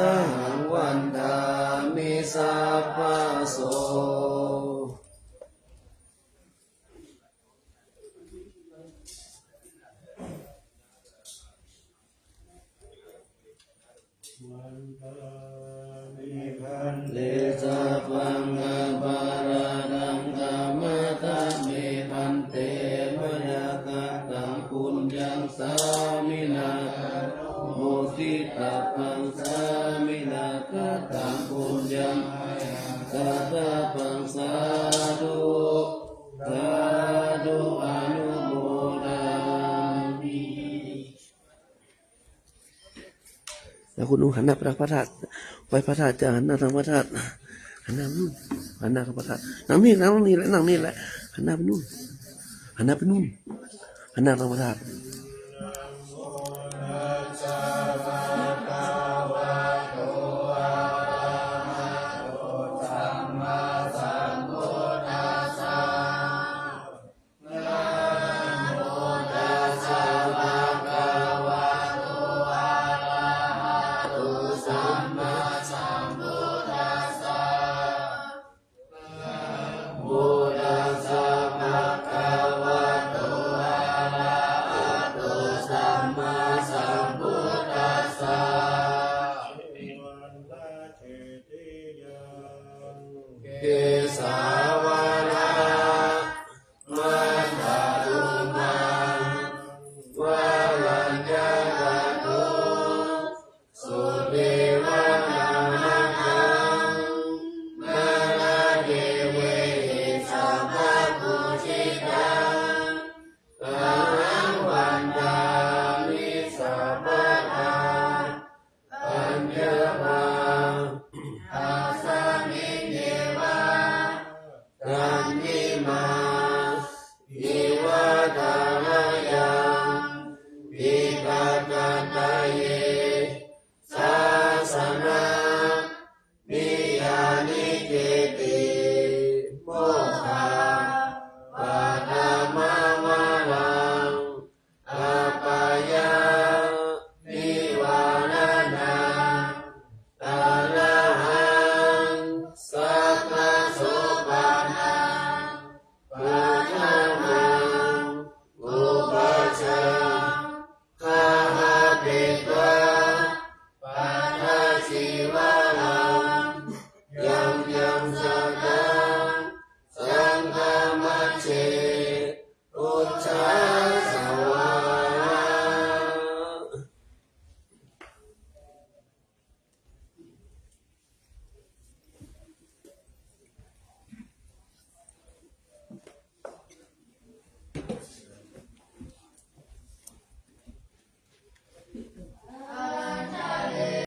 ahaṃ vandāmi sabbaso. เตชะปังกปาระตังกามาตะเมพันเตมะยากะตังปุญญังสามินาโมทิตะปังสามินาคะตังปุญญังมะยากะตะปังสาธุสาธุอนุโมทามิ แล้วคุณลุงหันหน้าไปทางพระธาตุ ไปพระธาตุจ้ะ หันหน้าทางพระธาตุ หันหน้าไปนู่น หันหน้าทางพระธาตุ นั่งนี่ นั่งนี่แหละ นั่งนี่แหละ หันหน้าไปนู่น หันหน้าไปนู่น หันหน้าทางพระธาตุ Buddhassa bhagavato arahato sammāsambuddhassa.